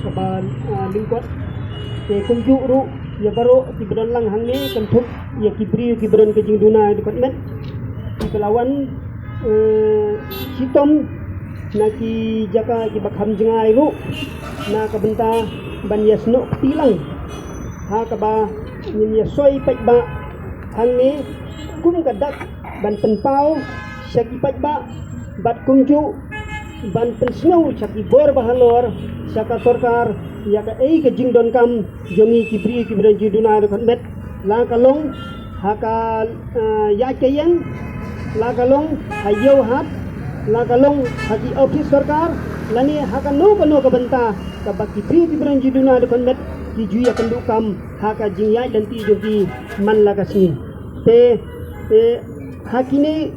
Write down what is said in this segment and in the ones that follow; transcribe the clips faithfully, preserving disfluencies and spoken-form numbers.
Kaba, ah, lyngkot. Te kumjuh ruh ïa baroh kiba don lang hangne, kynthup ïa ki briew kiba don ka jingduna dkhot met, kiba la wan, eh, shitom na ki jaka kiba kham jngai ruh, na ka bynta ban ïasnoh kti lang ha kaba ngin ïasoi paidbah hangne kum ka dak ban pynpaw sha ki paidbah, bad kumjuh ban pynsngew sha ki bor ba halor, sha ka sorkar, ïa kaei ka jingdonkam jong ngi ki briew kiba don jingduna dkhot met, la ka long ha ka, eh, ïaid ka ïeng, la ka long ha ïew hat, la ka long ha ki ophis sorkar, lane ha kano kano ka bynta kaba ki briew kiba don jingduna dkhot met ki ju ïakynduh kam ha ka jingïaid lynti jong ki man la ka sngi. Te, te ha kine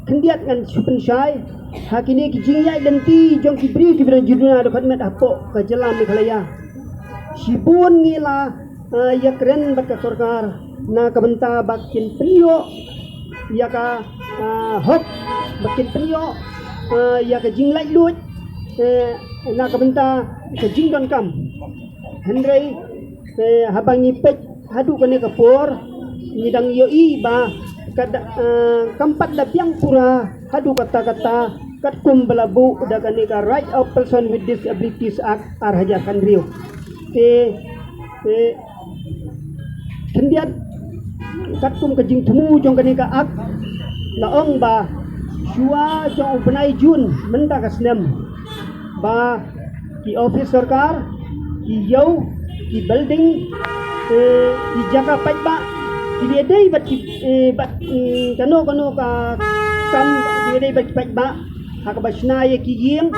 khyndiat ngan shu pynshai ha kine ki jingïaid lynti jong ki briew kiba don jingduna dkhot met hapoh ka jylla Meghalaya. Shibun ngi la, ah, ïakren bad ka sorkar na ka bynta ba kin pynïoh ïa ka, ah, hok, ba kin pynïoh, ah, ïa ka jinglaitluid, eh, na ka bynta ka jingdonkam. Hynrei, eh, haba ngi peit haduh kane ka por, ngi dang ïohi ba ka da, eh, kam pat da biang pura haduh katta katta, katkum ba la buh da kane ka Right of Person with Disabilities Act ar hajar khathynriew. Te, te khyndiat katkum ka jingthmu jong kane ka Act, la ong ba shuwa jong u bnai Jun mynta ka snem, ba ki ophis sorkar, ki ïew, ki building, eh, ki jaka paidbah, ki dei dei bad ki, eh, bad, mm, kano kano ka kam, ki dei dei bad ki paidbah ha kaba shna ïa ki ïing,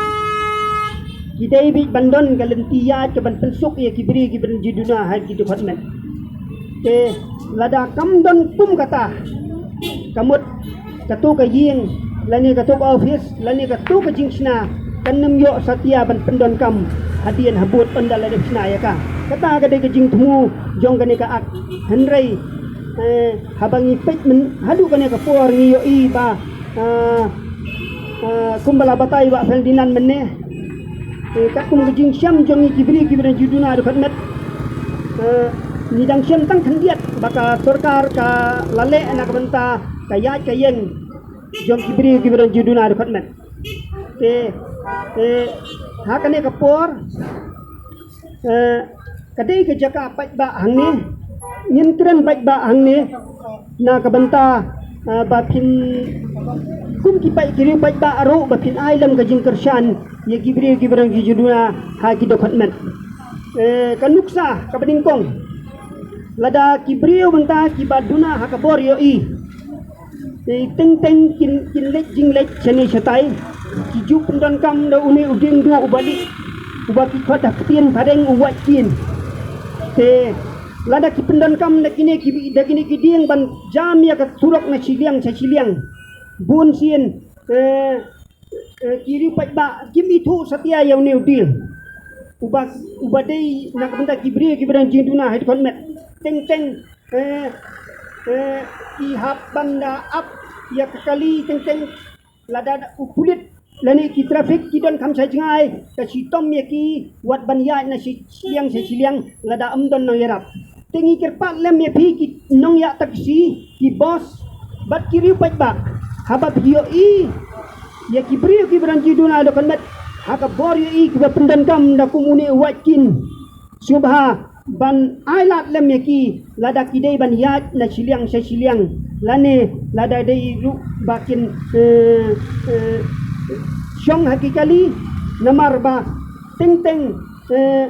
ki dei bad ban don ka lynti ïaid kaban pynsuk ïa ki briew kiba don jingduna ha ki dkhot met. Te lada kam don kum kata, ka mut kato ka ïing, lane kato ka ophis, lane kato ka jingshna, kan nym ïoh satia ban pyndonkam hadien habud ynda la dep shna ïa ka. Kata ka dei ka jingthmu jong kane ka Act. Hynrei, eh, haba ngi peit myn haduh kane ka por ngi ïohi ba, eh, eh, kumba la batai Bah Ferdinand mynne, eh, katkum ka jingshem jong ngi ki briew kiba don jingduna dkhot met, eh, ngi dang shem tang khyndiat ba ka sorkar ka la leh na ka bynta ka ïaid ka ïeng jong ki briew kiba don jingduna dkhot met. Te, te ha kane ka por, eh, ka dei ka jaka paidbah hangne, ngin kren paidbah hangne na ka bynta, eh, ba phin kum ki paid, ki riew paidbah ruh ba phin ai lem ka jingkyrshan ïa ki briew kiba don jingduna ha ki dkhot met. Eh, ka nuksa kaba nyngkong, lada ki briew mynta kiba duna ha ka bor ïohi, te teng teng kin, kin leit jingleit shane shatai, ki ju pyndonkam da une u dieng duh uba lih, uba ki khot ha ktien phareng u wait kin. Te lada ki pyndonkam da kine ki, da kine ki dieng ban jam ïa ka surok na shiliang sha shiliang, bun sien, eh, eh, ki riew paidbah kim ithuh satia ïa une u dieng uba, uba dei na ka bynta ki briew kiba don jingduna ha dkhot met. Teng teng, eh, eh, ki hap ban da ap ïa ka kali teng teng, lada u pulit lane ki traffic ki don kham shai jngai, ka shitom ïa ki wat ban ïaid na shi, shiliang sha shiliang lada ym don nongïarap. Te ngi kyrpad lem ïa phi ki nongïaid taxi, ki bos, bad ki riew paidbah, haba phi ïohi ïa ki briew kiba don jingduna dkhot met ha ka bor ïohi kiba pyndonkam da kum une u wait kin, sngewbha ban ai lad lem ïa ki lada ki dei ban ïaid na shiliang sha shiliang, lane lada dei ruh ba kin, eh, eh, shong ha ki kali, namar ba teng teng, eh,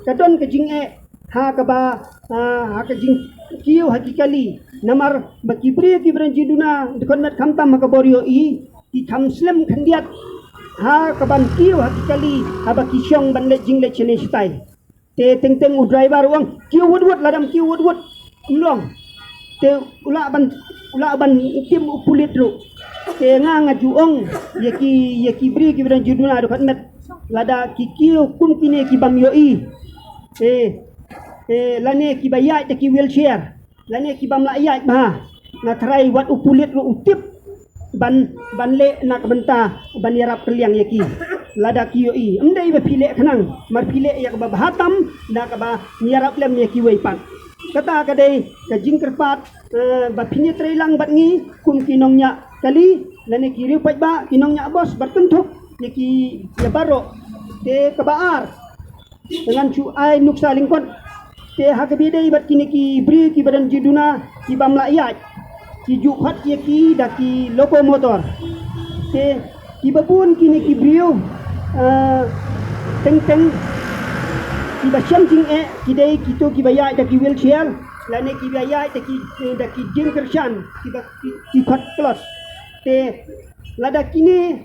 ka don ka jingeh ha kaba, ah, ha ka jingkiew ha ki kali, namar ba ki briew kiba don jingduna dkhot met khamtam ha ka bor ïohi, ki kham slem khyndiat ha kaban kiew ha ki kali haba ki shong ban leit jingleit shane shatai. Te teng teng u driver u ong, kiew wut wut, lada ym kiew wut wut, ym long. Te u lah ban, u lah ban tim u pulit ruh. Te nga nga ju ong ïa ki, ïa ki briew kiba don jingduna dkhot met, lada ki kiew kum kine ki bym ïohi, eh, eh, lane kiba ïaid da ki wheelchair, lane ki bym lah ïaid bha, nga tharai wat u pulit ruh u tip ban, ban leh na ka bynta ban ïarap kylliang ïa ki. lada ki ïohi. Ym dei ba phi leh khnang, mar phi leh ïa kaba bha tam, da kaba ïarap lem ïa kiwei pat. Kata ka dei ka jingkyrpad, eh, ba phin ïatreilang bad ngi kum ki nongñiah kali, lane ki riew paidbah, ki nongñiah bos, bad kynthup ïa ki, ïa baroh. Te kaba ar, ngan shu ai nuksa lyngkot. Te ha kaba ïadei bad kine ki briew kiba don jingduna, ki bym lah ïaid, ki ju khot ïa ki da ki locomotor. Te kiba bun kine ki briew, eh, teng teng kiba shem jingeh, ki dei kito kiba ïaid da ki wheelchair, lane kiba ïaid da ki, da ki jingkyrshan, kiba ki, ki khot klos. Te lada kine,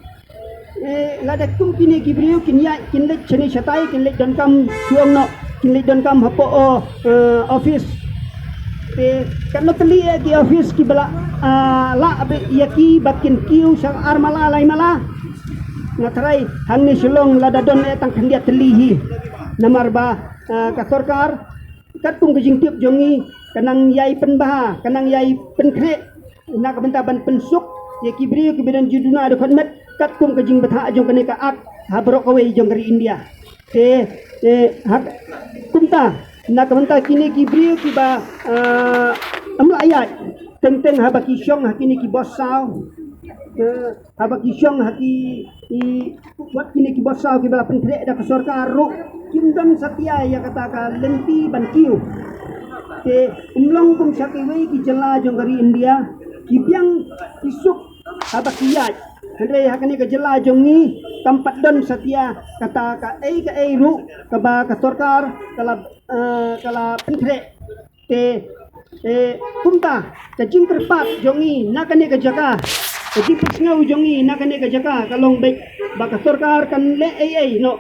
eh, lada kum kine ki briew kin ïaid, kin leit shane shatai, kin leit donkam shuh noh, kin leit donkam hapoh, eh, office. Te katno tylli, eh, ki office kiba lah, ah, lah beit ïa ki ba kin kiew sha ar mala lai mala. Nga tharai hangne Shillong lada don, eh, tang khyndiat tylli hi. Namar ba, ah, ka sorkar katkum ka jingtip jong ngi, ka nang ïai pynbha, ka nang ïai pynkhreh na ka bynta ban pynsuk ïa ki briew kiba don jingduna dkhot met, katkum ka jingbthah jong kane ka Act ha baroh kawei jong ka ri India. Te, te ha, kumta, na ka bynta kine ki briew kiba, ah, ym lah ïaid, teng teng haba ki shong ha kine ki bos saw, te haba ki shong ha ki, i, wat kine ki bos saw kiba la pynkhreh da ka sorkar ruh, kim don satia ïa kata ka lynti ban kiew. Te ym long kum sha kiwei ki jylla jong ka ri India, ki biang ki suk haba ki ïaid. Hynrei ha kane ka jylla jong ngi kam pat don satia kata kaei kaei ruh kaba ka sorkar ka la, eh, ka la pynkhreh. Te, te kumta, ka jingkyrpad jong ngi na kane ka jaka, ka jingpynsngew jong ngi na kane ka jaka ka long beit ba ka sorkar kan leh ei ei noh,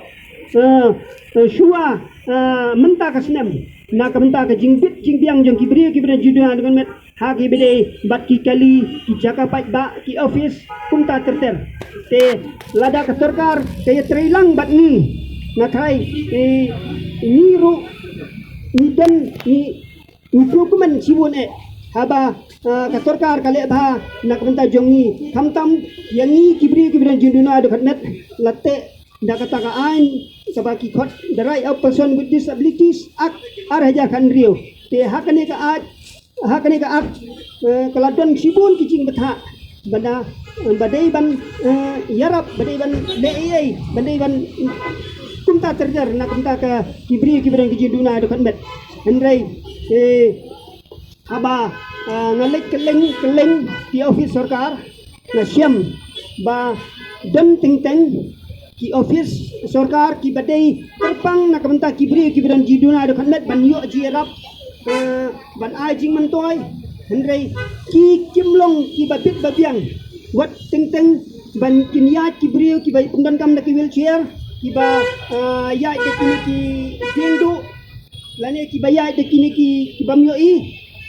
eh, eh, shuwa, eh, mynta ka snem, na ka bynta ka jingbit jingbiang jong ki briew kiba don jingduna dkhot met, ha kiba dei bad ki kali, ki jaka paidbah, ki office, kumta ter ter. Te lada ka sorkar ka ïatreilang bad ngi, nga tharai, eh, ngi ruh ngi don, ngi, ngi kyrkhu kmen shibun eh haba, ah, ka sorkar ka leh bha na ka bynta jong ngi, khamtam ïa ngi ki briew kiba don jingduna dkhot met. Lada da kata ka aiñ kaba ki khot The Right of Person with Disabilities Act ar hajar khathynriew. Te ha kane ka Act, ha kane ka Act, eh, ka la don shibun ki jingbthah ba da, ba dei ban, eh, ïarap, ba dei ban leh ei ei, ba dei ban, mm, kumta ter ter na ka bynta ka ki briew kiba don ki jingduna dkhot met. Hynrei, eh, haba, eh, nga leit kylleng kylleng ki office sorkar, nga shem ba don teng teng ki office sorkar kiba dei kyrpang na ka bynta ki briew kiba don jingduna dkhot met ban ïoh jingïarap, eh, ban ai jingmyntoi. Hynrei ki kim long kiba bit ba biang, wat teng teng ban kin ïaid ki briew kiba pyndonkam da ki wheelchair, kiba, eh, ïaid da kine ki diengduh, lane kiba ïaid da kine ki, ki bym ïohi,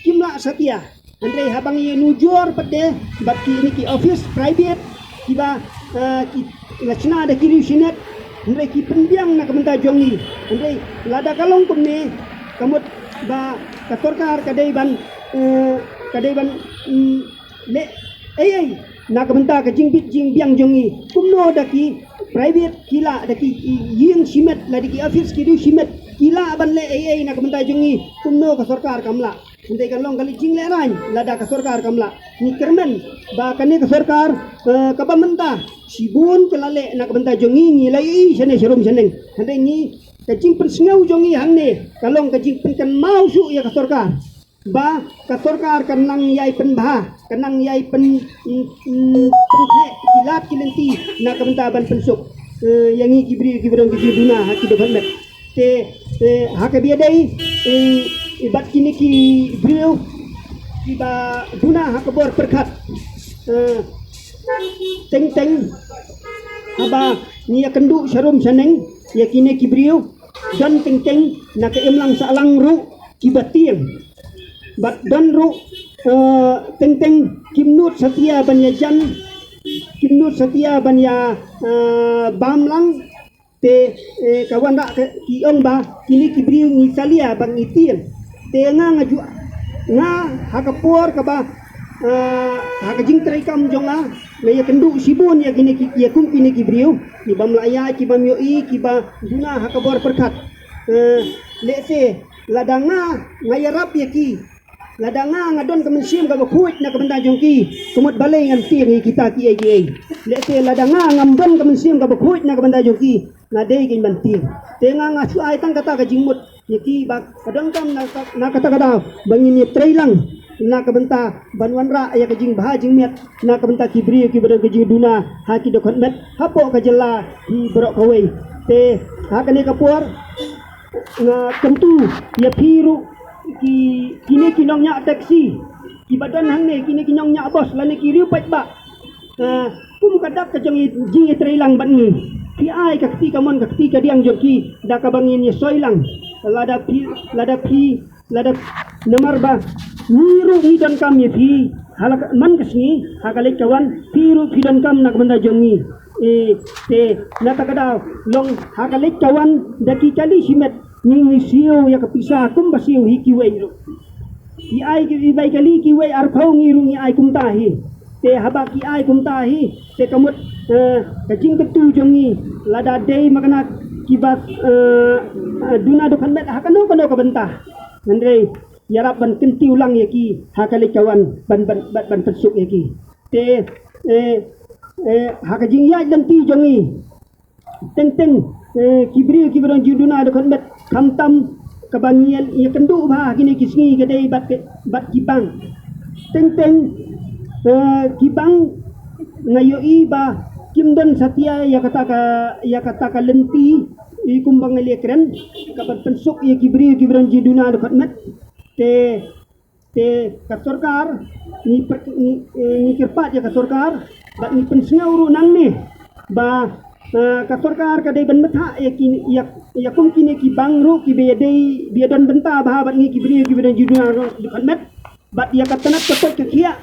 kim lah satia. Hynrei haba ngi ïanujor pat de bad kine ki office private kiba, eh, ki la shna da ki riew shimet, hynrei ki pynbiang na ka bynta jong ngi. Hynrei lada ka long kumne, ka mut ba ka sorkar ka dei ban, eh, ka dei ban, mm, leh ei ei na ka bynta ka jingbit jingbiang jong ngi. Kumno da ki private ki lah, da ki, ki ïing shimet, lada ki office ki riew shimet ki lah ban leh ei ei na ka bynta jong ngi, kumno ka sorkar kam lah? Hynrei kan long ka leh jinglehraiñ lada ka sorkar kam lah. Ngi kyrmen ba kane ka sorkar, eh, kaba mynta shibun ka la leh na ka bynta jong ngi, ngi la ïohi shane sharum shaneng. Hynrei ngi, ka jingpynsngew jong ngi hangne ka long ka jingpynkynmaw shuh ïa ka sorkar, ba ka sorkar kan nang ïai pynbha, kan nang ïai pyn, mm, mm, pynkhreh ki lad ki lynti na ka bynta ban pynsuk, eh, ïa ngi ki briew kiba don ki jingduna ha ki dkhot met. Te, eh, ha kaba ïadei, eh, eh, bad kine ki briew kiba duna ha ka bor pyrkhat, eh, teng teng haba ngi ïakynduh sharum shaneng ïa kine ki briew, don teng teng na ka imlang sahlang ruh kiba tieng. Bad don ruh, eh, teng teng kim nud satia ban ïajan, kim nud satia ban ïa, eh, bam lang. Te, eh, ka wanrah ka, ki ong ba kine ki briew ngi salia ba ngi tieng. Te nga, nga ju, nga ha ka por kaba Ah, ha ka jingtrei kam jong nga, nga ïa kynduh shibun ïa kine ki, ïa kum kine ki briew, ki bym lah ïa, ki bym ïohi, ki ba duna ha ka bor pyrkhat. Ah, lehse, lada nga, nga ïarap ïa ki, lada nga, nga don ka mynsiem kaba khuid na ka bynta jong ki, ka mut balei ngan tieng ïa kita kiei kiei. Lehse, lada nga, ngam don ka mynsiem kaba khuid na ka bynta jong ki, nga dei kein ban tieng. Te nga, nga shu ai tang kata ka jingmut ïa ki ba ka donkam na ka, na kata ka daw ba ngin ïa trei lang na ka bynta ban wanrah ïa ka jingbha jingmiat na ka bynta ki briew ki ba don ka jingduna ha ki dkhot met hapoh ka jylla hi baroh kawei. Te ha kane ka por nga kyntu ïa phi ruh ki, kine ki nongñiah taxi, ki ba don hangne, kine ki nongñiah bos lane ki riew paidbah. Ah, kum ka dak ka jong i, jingïatreilang bad ngi. Phi ai ka kti kamon ka kti kadiang jong ki da kaba ngin ïasoi lang. Lada phi, lada phi, lada, namar ba ngi ruh ngi donkam ïa phi. Ha la ka, man ka sngi, ha ka leit ka wan, phi ruh phi donkam na ka bynta jong ngi. Eh, te na kata ka daw, long ha ka leit ka wan da ki kali shimet, ngi, ngi siew ïa ka pisa kumba siew hi kiwei ruh. Ki ai ki, i bai kali kiwei arphew, ngi ruh ngi ai kumta hi. Te haba ki ai kumta hi, te ka mut, eh, ka jingkyntu jong ngi, lada dei ma kane ki ba, eh, eh, duna dkhot met ha kano kano ka bynta, hynrei ïarap ban kyntiew lang ïa ki ha ka leit ka wan ban, ban, ban, ban pynsuk ïa ki. Te, eh, eh, ha ka jingïaid lynti jong ngi, teng teng, eh, ki briew ki ba don jingduna dkhot met, khamtam kaba ngi ïa, ïa kynduh bha ha kine ki sngi ka dei bad ki, bad ki bank. Teng teng, eh, ki bank nga ïohi ba kim don satia ïa kata ka, ïa kata ka lynti, i kumba nga la kren, ka ban pynsuk ïa ki briew ki ba don jingduna dkhot met. Te Te ka sorkar, ngi per-, ngi, eh, ngi kyrpad ïa ka sorkar, bad ngi pynsngew ruh nangne ba, eh, ka sorkar ka dei ban bthah ïa ki, ïa, ïa kum kine ki bank ruh ki ba ïa dei, ba ïa don bynta bha bad ngi ki briew ki ba don jingduna dkhot met. Bad ïa ka tnat ka koit ka khiah,